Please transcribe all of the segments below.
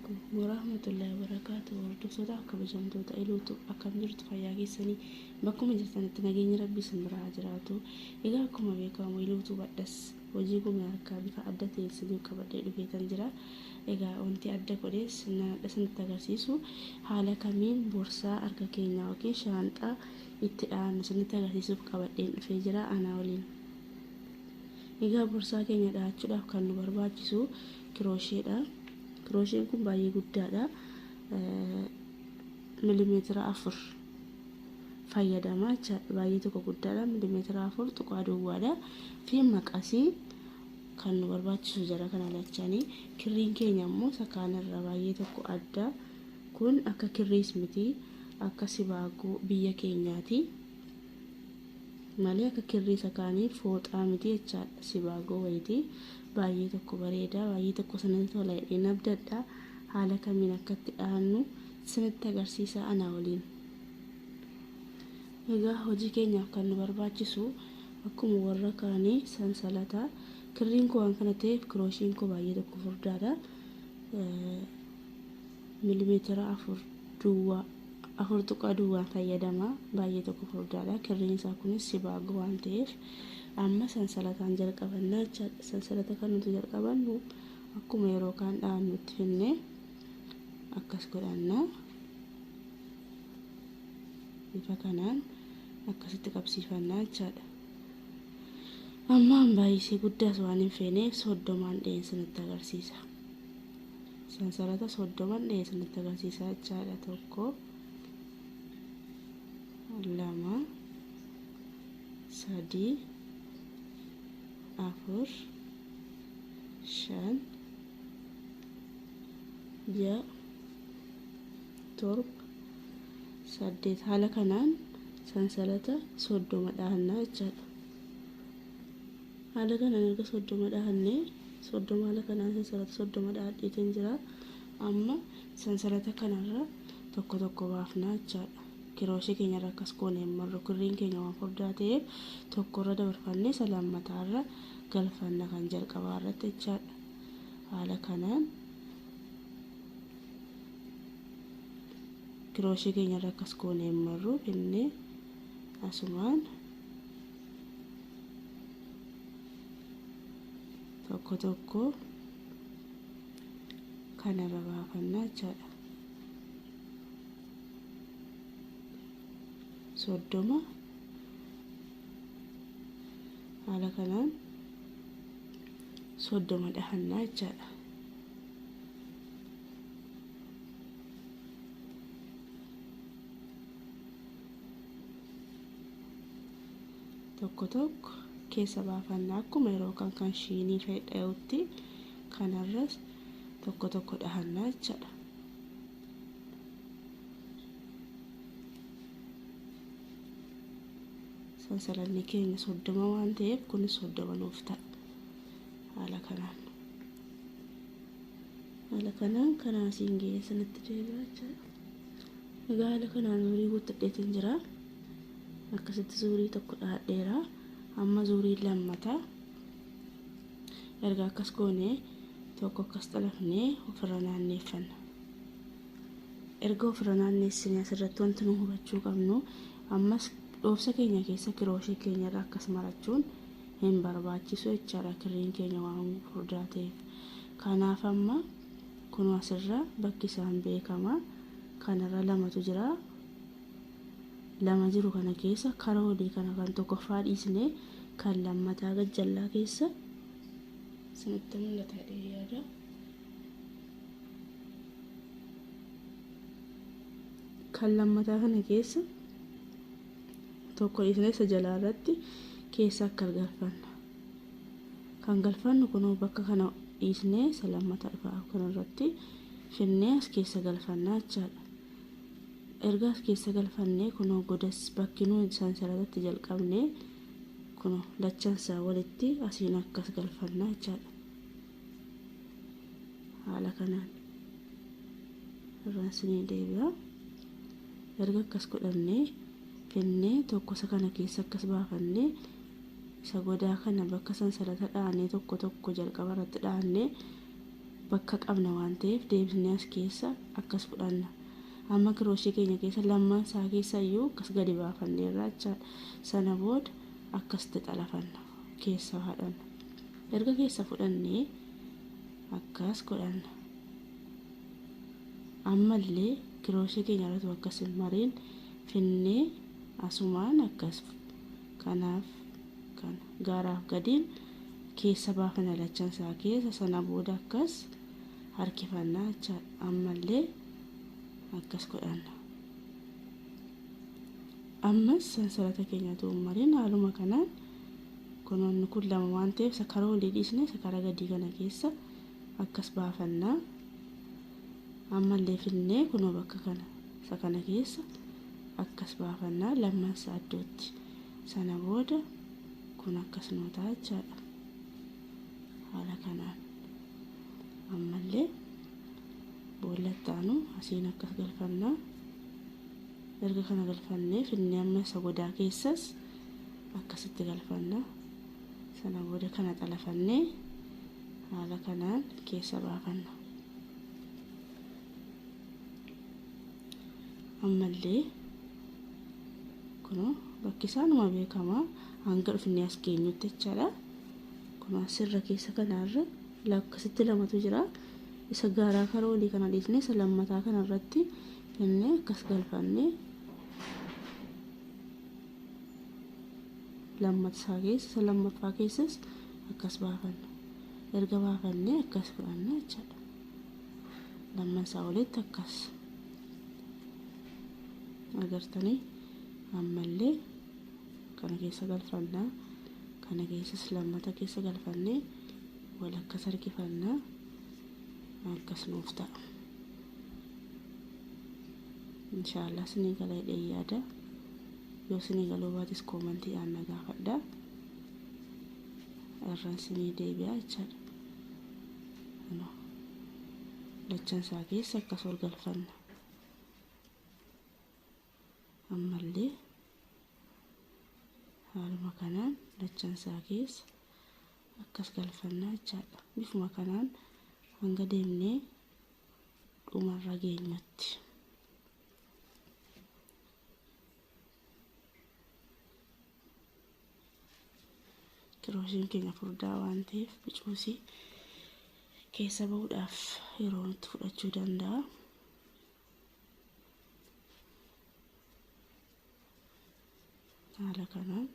Alaikum warahmatullahi wabarakatuh. Hordoftoota kabajamtoota Iluutu, akkam jirtu? Fayyaa keessanii? Bakkuma jirtanitti nageenya Rabbii isin biraa haa jiraatu. Egaa akkuma beekamu Iluutu badhas hojii gumii harkaa bifa adda ta'een isiniif qabadhee dhufeetan jira. Egaa wanti adda godhees naadha isinitti agarsiisu, haala kamiin borsaa harka keenyaa yookiin shaanxaa itti dhahannu isinitti agarsiisuuf qabadheen dhufee jira anaa waliin. Egaa borsaa keenya dhahachuudhaaf kan nu barbaachisu kiroosheedha. Kiroosheen kun baay'ee guddaadha. Milimeetira 4 fayyadama jechaadha. Baay'ee tokko guddaadha. Milimeetira 4 tuqaa duwwaadha. Fi maqasii kan nu barbaachisu jara kana lachanii. Kirriin keenya immoo isa kaanirra baay'ee tokko adda. Kun akka kirriis miti, akka sibaagoo biyya keenyaati malee akka kirrii isa kaanii fooxaa miti jechaadha. Sibaagoo wayiiti. Baay'ee tokko bareeda, baay'ee tokko sanatti tola jedheen abdadha. Haala kamiin akka itti dhahannu sinitti agarsiisa anaa waliin. Egaa hojii keenyaaf kan nu barbaachisu akkuma warra kaanii sansalata. Kirriin koo waan kana ta'eef kirooshiin koo baay'ee tokko furdaadha. Milimeetira 4 duwwaa, 4 tuqaa duwwaan fayyadama. Baay'ee tokko furdaadha. Kirriin isaa kunis sibaagoo waan ta'eef amma sansalataan jalqabannaa jechaadha. Sansalata kan nuti jalqabannu akkuma yeroo kaan dhahannutti finnee akkas godhanna. Bifa kanaan akkasitti qabsiifannaa jechaadha. Ammaan baay'isee guddaas waan hin feeneef 30n dhaheen isinitti agarsiisa. Sansalata 30n dhahee isinitti agarsiisa jechaadha. 1, 2, 3, 4, 5, 6, 7, 8. Haala kanaan sansalata 30 dhahannaa jechaadha. Haala kanaan erga 30 dhahannee, 30 haala kanaan sansalata 30 dhahadheetiin jira. Amma sansalata kanarra tokko tokko baafnaa jechaadha. Kirooshee keenyarra akkas goone hin marru. Kirriin keenya waan furdaa ta'eef tokkorra dabarfannee isa lammataarra galfanna kan jalqabaa irratti jechaadha. Haala kanaan kirooshee keenyarra akkas goone hin marru, finnee asumaan tokko tokko kanarra baafannaa jechaadha. 30 haala kanaan 30 dhahannaa jechaadha. Tokko tokko keessa baafannaa akkuma yeroo kan shiinii dha'utti kanarras tokko tokko dhahannaa jechaadha. Sansalanni keenya 30 waan ta'eef kunis 30 nuuf ta'a. Haala kanaan. Haala kanaan kanaa asiin ga'ee sanatti deebi'a jechaadha. Egaa haala kanaan zuurii guuttadheetiin jira. Akkasitti zuurii tokko dhahadheera. Amma zuurii lammataa. Erga akkas goone tokko akkas xalafnee ofirra naanneeffanna. Erga ofirra naanneessine asirratti wanti nu hubachuu qabnu, ammas dhoofsa keenya keessa kirooshee keenyarra akkas marachuun hin barbaachisu jechaadha, kirriin keenya waan furdaa ta'eef. Kanaaf amma kun asirra bakki isaan beekama. Kanarra lamatu jira. Lama jiru kana keessa kara olii kana kan tokkoffaa dhiisnee kan lammataa gajjallaa keessa isinitti mul'ata jedhee yaada. Kan lammataa kana keessa tokko dhiisnee isa jalaa irratti keessa akka galfanna. Kan galfannu kunoo bakka kana dhiisnee isa lammataa dhufa kanarratti finnee as keessa galfannaa jechaadha. Erga as keessa galfannee kunoo godas bakki nuyi sansalatatti jalqabne kunoo lachansaa walitti asiin akkas galfannaa jechaadha. Haala kanaan irraan isinii deebi'a. Erga akkas godhannee finnee tokko isa kana keessa akkas baafannee isa godaa kana bakka sansalata dhaanee tokko tokko jalqaba irratti dhaannee Bakka qabna waan ta'eef deebisnee as keessa akkas fudhanna. Amma kirooshii keenya keessa lamman isaa keessa iyyuu akkas gadi baafanneerra jechaadha. Sana booda akkasitti xalafanna, keessa haadhanna. Erga keessa fudhannee akkas godhanna. Ammallee kirooshii keenya irratti akkas hin mariin finnee asumaan akkas kanaaf kana gaaraaf gadiin keessa baafana lachan isaa keessa. Sana booda akkas harkifannaa jechaadha. Ammallee akkas godhanna. Ammas sansalata keenya utuu hin mariin haaluma kanaan kunoonni kun lama waan ta'eef isa karaa olii dhiisne isa karaa gadii kana keessa akkas baafannaa. Ammallee finnee kunoo bakka kana isa kana keessa akkas baafannaa lamman isaa iddootti. Sana booda kun akkas nuu ta'a jechaadha. Haala kanaan ammallee boolla itti aanu asiin akkas galfannaa. Erga kana galfannee finnee amma isa godaa keessas akkasitti galfannaa. Sana booda kana xalafannee haala kanaan keessa baafanna. Ammallee kunoo bakki isaanuma beekamaa hanga dhufnee as geenyutti jechaadha. Kunoo asirra keessa kanarra akkasitti lamatu jira. Isa gaaraa karaa olii kana dhiisnee isa lammataa kanarratti finnee akkas galfannee lammataa keessa isa lammaffaa keessas akkas baafanna. Erga baafannee akkas fudhanna jechaadha. Lamman isaa olitti akkas agartanii ammallee kana keessa galfannaa. Kana keessas lammata keessa galfannee wal akkas harkifannaa. Akkas nuuf ta'a. Inshaallah isinii gala jedhee yaada. Yoo isinii galuu baates koomantiidhaan na gaafadha. Irraan isinii deebi'a jechaadha. Lachan isaa keessa akkas ol galfanna. Ammallee haaluma kanaan lachan isaa keessa akkas galfannaa jechaadha. Bifuma kanaan hanga deemnee dhumarra geenyutti. Kirooshiin keenya furdaa waan ta'eef bicuusii keessa bahuudhaaf yeroo nutti fudhachuu danda'a. Haala kanaan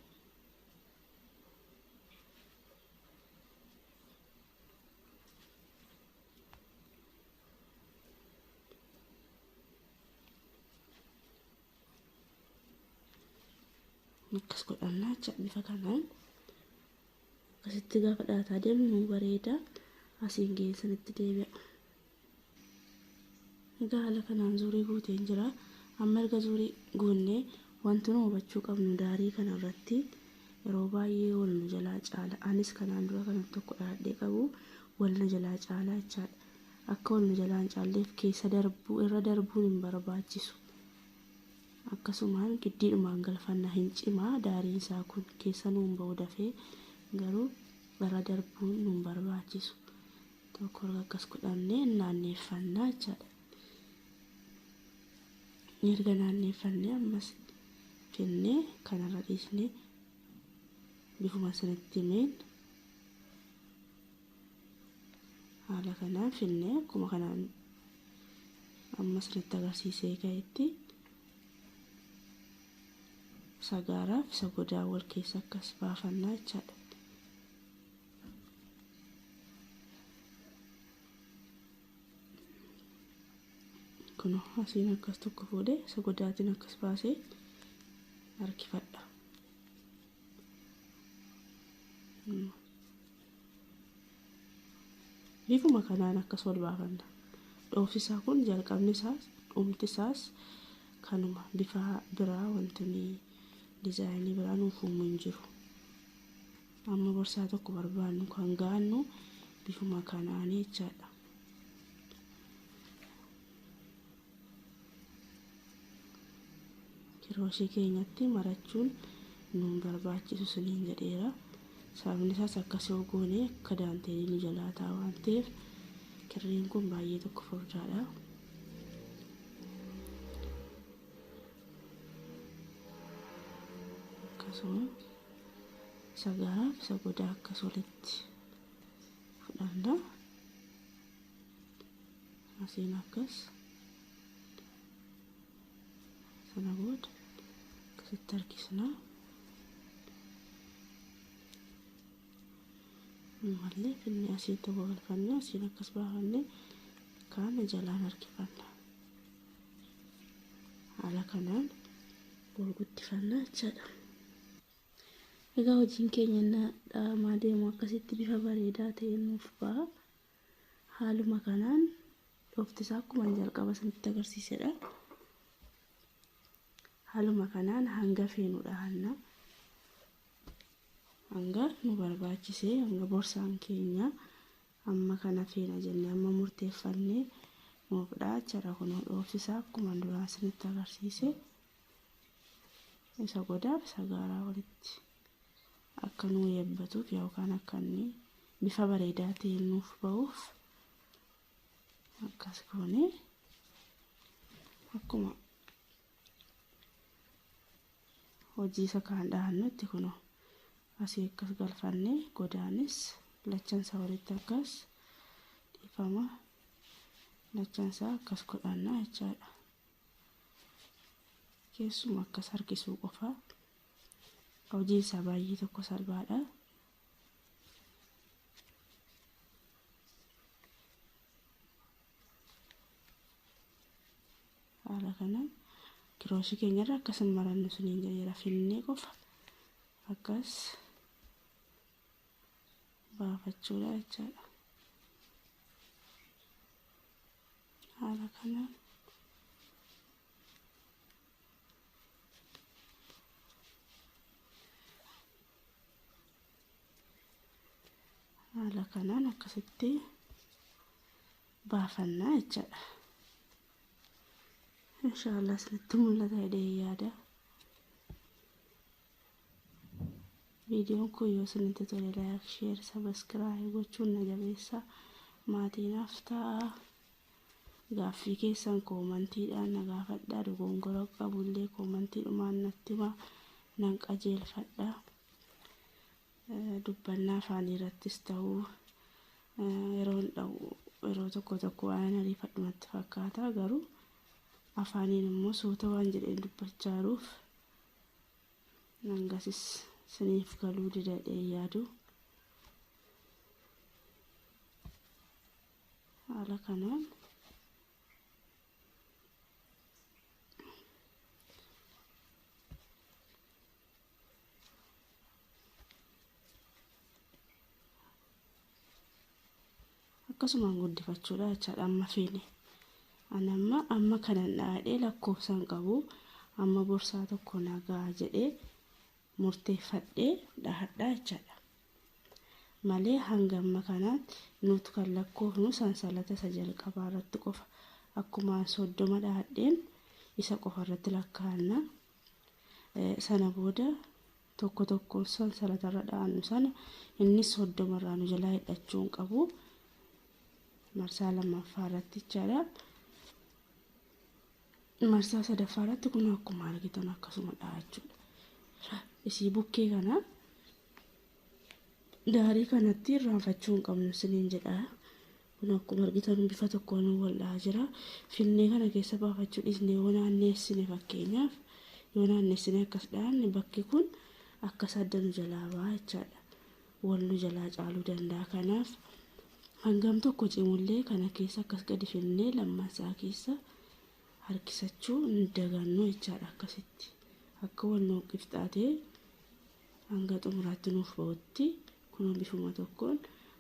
akkas godhannaa jecha bifa kanaan akkasitti gaafa dhaataa deemnu bareeda. Asiin geessanitti deebi'a. Egaa haala kanaan zuurii guuteen jira. Amma erga zuurii guunnee wanti nu hubachuu qabnu daarii kanarratti yeroo baay'ee wal nu jalaa caala. Anis kanaan dura kan tokko dhaadhee qabu wal na jalaa caala jechaadha. Akka wal nu jalaa hin caalleef keessa darbuu irra darbuun hin barbaachisu. Akkasumaan giddiidhumaan galfanna hin cimaa daariin isaa kun keessa nuun ba'u dafee garuu irra darbuun nuun barbaachisu. Tokko erga akkas godhannee naanneeffannaa jechaadha. Erga naanneeffannee ammas finnee kanarra dhiisnee bifuma sanatti himeen haala kanaan finnee akkuma kanaan amma sirriitti agarsiisee ka'etti sagaaraaf isa godaa wal keessa akkas baafannaa jechaadha. Kun asiin akkas tokko fuudhee isa godaatiin akkas baasee harkifadha. Bifuma kanaan akkas wal baafanna. Dhoofsi isaa kun jalqabni isaas dhumti isaas kanuma bifa biraa wanti diizaayinii biraa nuuf uumu hin jiru. Amma borsaa tokko barbaannu kan gaannu bifuma kanaan jechaadha. Kirooshii keenyatti marachuun nuun barbaachisu siniin jedheera. Sababni isaas akkas yoo goone akka daanteelii nu jalaa ta'a waan ta'eef Kirriin kun baay'ee tokko furdaadha. Akkasuma isa garaaf isa godaa akkas walitti fudhanna. Asiin akkas sana booda akkasitti harkisna. Ammallee finnee asiin tokko galfannee asiin akkas baafannee kaan jalaan harkifanna. Haala kanaan wal guddifannaa jechaadha. Egaa hojiin keenya inni dhaamaa deemu akkasitti bifa bareedaa ta'een nuuf ba'a. Haaluma kanaan dhoofti isaa akkuma jalqaba isinitti agarsiisedha. Haaluma kanaan hanga feenu dhahanna. Hanga nu barbaachisee hanga borsaan keenya amma kana feena jennee amma murteeffannee nuuf dhaha jechaadha. Kun dhoofti isaa akkuma duraan isinitti agarsiise isa godaaf isa gaaraa walitti akka nu eebbatuuf yookaan akka inni bifa bareedaa ta'een nuuf ba'uuf akkas goone akkuma hojii isa kaan dhahannutti kunoo asii akkas galfannee godaanis lachansa walitti akkas dhiifama lachansa akkas godhannaa jechaadha. Keessuma akkas harkisuu qofa. Hojiin isaa baay'ee tokko salphaadha. Haala kanaan kirooshii keenyarra akkas hin marannu suniin jedheera finnee qofa akkas baafachuudha jechaadha. Haala kanaan haala kanaan akkasitti baafannaa jechaadha. Inshaallah isinitti mul'ata jedhee yaada. Viidiyoon kun yoo isinitti tole like, share, subscribe gochuun na jabeessa. Maatii naaf ta'a. Gaaffii keessan koomantiidhaan na gaafadhaa. Dogongora qabullee koomantiidhumaan natti himaa. Nan qajeelfadha. Dubbannaa afaanii irrattis ta'uu yeroon dha'u yeroo tokko tokko waan ariifadhu natti fakkaata garuu afaaniin immoo suuta waan jedheen dubbachaa jiruuf hangasis siniif galuu didadhee yaadu. Haala kanaan akkasumaan guddifachuudha jechaadha amma feene. Ani amma kanan dhaadhee lakkoofsaan qabu amma borsaa tokko nagaa jedhee murteeffadhee dhahadhaa jechaadha. Malee hanga amma kanaatti nuti kan lakkoofnu sansalata isa jalqabaa irratti qofa akkuma 30 dhahadheen isa qofa irratti lakkaa'anna. Sana booda tokko tokko sansalata irra dhahannu sana innis 30 irraa nu jalaa hidhachuu hin qabu. Marsaa lammaffaa irratti jechaadha. Marsaa sadaffaa irratti kun akkuma argitan akkasuma dhahachuudha. Isii bukkee kana daarii kanatti irraanfachuu hin qabnu isiniin jedha. Kun akkuma argitan bifa tokkoon wal dhahaa jira. Finnee kana keessa baafachuu dhiisnee yoo naanneessine fakkeenyaaf yoo naanneessine akkas dhahanne bakki kun akkas adda nu jalaa ba'a jechaadha. Wal nu jalaa caaluu danda'a. Kanaaf hangam tokko cimullee kana keessa akkas gadi finnee lammansaa keessa harkisachuu hin dagannu jechaadha. Akkasitti akka wal nuu qixxaatee hanga xumuraatti nuuf ba'utti kun bifuma tokkoon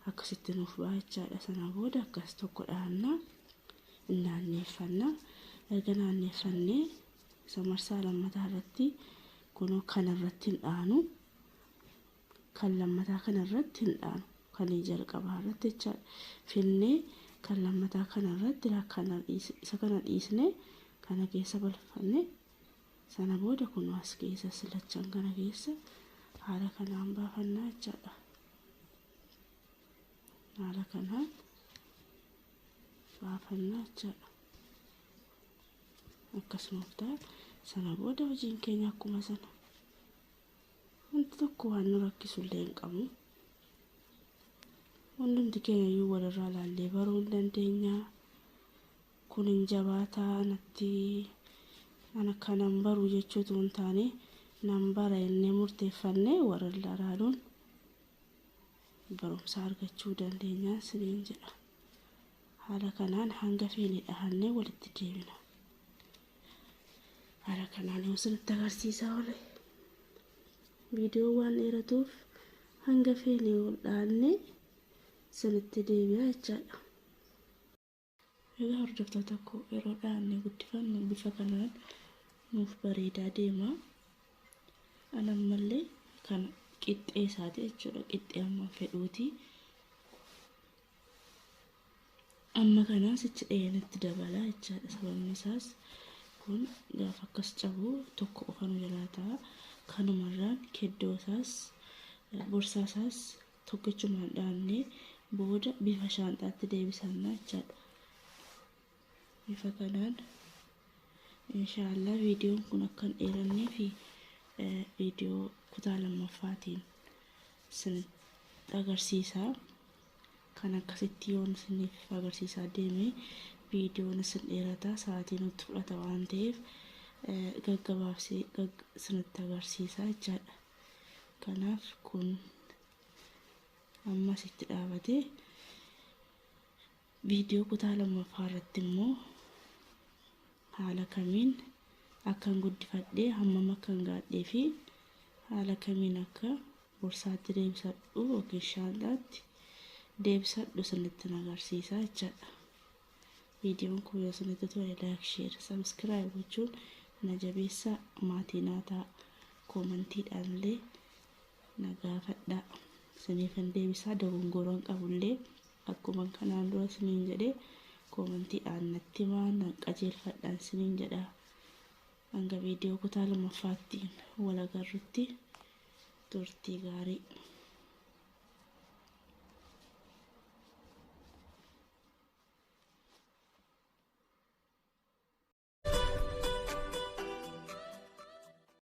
akkasitti nuuf ba'a jechaadha. Sana booda akkas tokko dhahannaa naanneeffannaa. Erga naanneeffannee isa marsaa lammataa irratti kunoo kanarratti hin dhaanu. Kan lammataa kanarratti hin dhaanu. Kan jalqabaa irratti jechaadha. Finnee kan lammataa kanarratti isa kana dhiisnee kana keessa balfanne sana booda kunoo as keessa silachan kana keessa haala kanaan baafannaa jechaadha. Haala kanaan Baafannaa jechaadha. Akkasuma ta'a. Sana booda hojiin keenya akkuma sana. Wanti tokko waan nu rakkisu illee hin qabu. Hundumti keenya iyyuu walirraa ilaallee baruu hin dandeenya. Kun hin jabaataa natti ana kanan baru jechuutu hin taane, nan bara jennee murteeffannee warra ilaaluun barumsa argachuu dandeenya siniin jedha. Haala kanaan hanga feene dhahannee walitti deebina. Haala kanaan yoo isinitti agarsiisaa oole, viidiyoo waan dheeratuuf hanga feene ol dhahannee isinitti deebi'a jechaadha. Egaa hordoftoota koo, yeroo dhahannee guddifannu bifa kanaan nuuf bareedaa deema. Ana ammallee kan qixxee isaati jechuudha. Qixxee amma fedhuuti. Amma kana sichi dhiyeenatti dabala jechaadha. Sababni isaas kun gaafa akkas cabu tokko qofa nu jalaa ta'a. Kanumarraan keddoo isaas borsaa isaas tokkichumaan dhahannee booda bifa shaanxaatti deebisanna jechaadha. Bifa kanaan inshaallah viidiyoon kun akka hin dheerannee fi viidiyoo kutaa lammaffaatiin isin agarsiisa. Kan akkasitti yoon isiniif agarsiisaa deeme viidiyoon isin dheerata, sa'aatii nutti fudhata waan ta'eef gaggabaabsee isinitti agarsiisa jechaadha. Kanaaf kun ammas itti dhaabatee viidiyoo kutaa lammaffaa irratti immoo haala kamiin akkan guddifadhee, hammam akkan gaadhee fi haala kamiin akka borsaatti deebisadhu yookiin shaanxaatti deebisadhu isinitti agarsiisa jechaadha. Viidiyoon kun yoo isinitti tole, like, share, subscribe gochuun na jabeessaa, maatii naa ta'a. Koomantiidhaan illee na gaafadhaa. Isiniifan deebisaa. Dogongoroon qabullee akkuma kanaan dura isiniin jedhee koomantiidhaan natti himaa, nan qajeelfadhaan isiniin jedha. Hanga viidiyoo kutaa lammaffaatti wal agarrutti turtii gaarii.